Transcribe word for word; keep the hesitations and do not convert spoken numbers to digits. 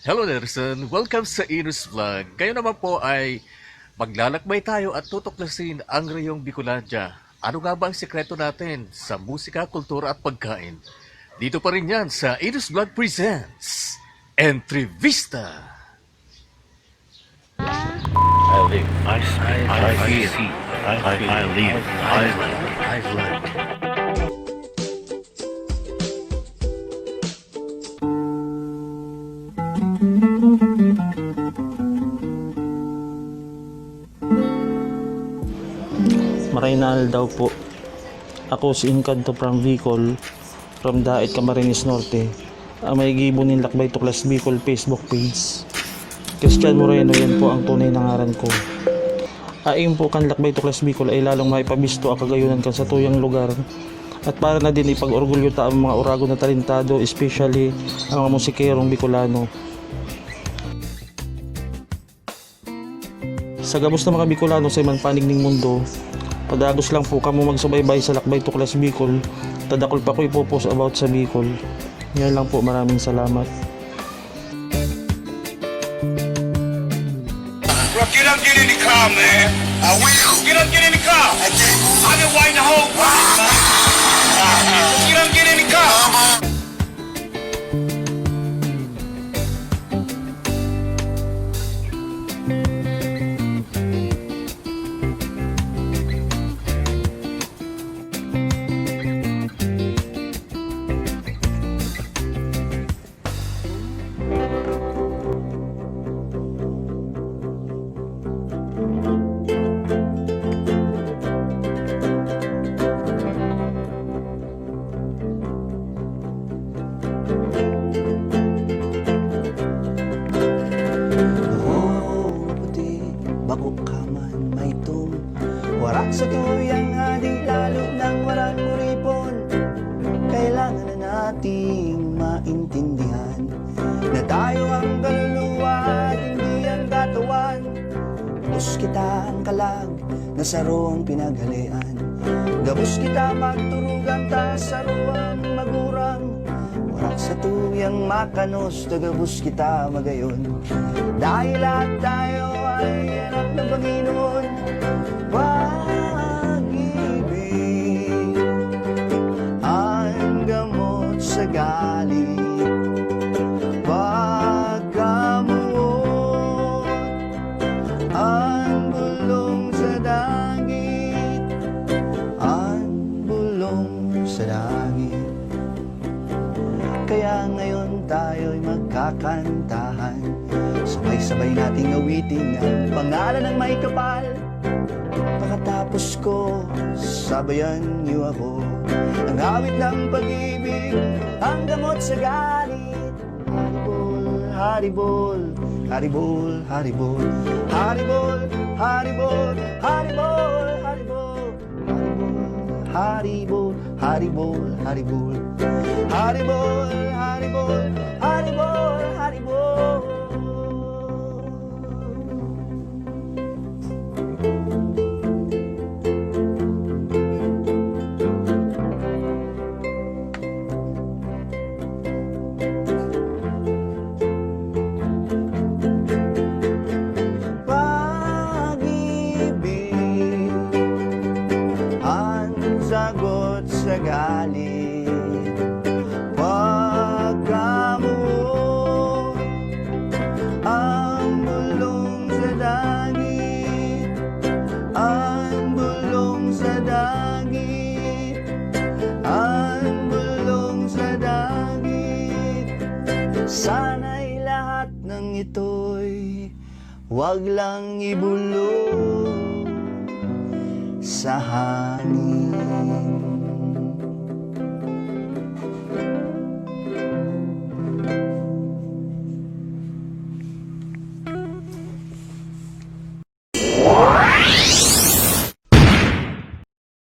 Hello, Nelson. Welcome sa Inus Vlog. Ngayon naman po ay maglalakbay tayo at tutuklasin ang reyong Bicolandia. Ano nga ba ang sikreto natin sa musika, kultura at pagkain? Dito pa rin yan sa Inus Vlog Presents Entrevista. I live. I speak. I, I feel. I, I, I live. I live. I live. Maray na aldaw po. Ako si Encanto from Bicol, from Daet, Camarines Norte, ang may gibo nin Lakbay Tuklas Bicol Facebook page. Christian Moreno, yan po ang tunay na ngaran ko. Ayon po kan Lakbay Tuklas Bicol ay lalong maipabisto ang kagayonan kan satuyang lugar. At para na din ipag-orgulyo ta ang mga oragon na talentado, especially ang mga musikerong Bicolano. Sa gabos na mga Bicolano sa iman panig ning mundo, padagos lang po kamo magsubaybay sa Lakbay Tuklas Bicol, ta dakul pa ko ipo-post about sa Bicol. Yan lang po, maraming salamat. Bro, get up, get in the car, man. I will. Get up, get in the car. I can't move. I've been waiting the whole time, man. Get up, get in the car. Oo, maputi, bako ka man maitom. Warak sa tuyang hadi, lalo nang warak muripon. Kailangan na nating maintindihan na tayo ang kaluluwa at hindi ang katawan. Gabos kita ang kalag na saro ang pinaghalean. Gabos kita magturugan ta saro ang magurang. Warak sa tuyang makanos, tagabos kita magayon. Dahil lahat tayo ay anak ng Panginoon. Pag-ibig ang gamot sa galit. Pagkamuot ang bulong sa dagit. Ang bulong sa dagit. Kaya ngayon tayo'y magkakantahan. Sabay-sabay nating awitin ang pangalan ng may kapal. Pagkatapos ko, sabayan niyo ako. Ang awit ng pag-ibig, ang gamot sa galit. Haribol, haribol, haribol, haribol. Haribol, haribol, haribol, haribol. Haribol, haribol, haribol, haribol. Haribol, haribol, haribol, haribol. Pag-ibig ang sagot sa galit. Pagkamuot ang bulong sa dagit. Ang bulong sa dagit. Ang bulong sa dagit. Sana'y lahat ng ito'y wag lang ibulong sa hangin.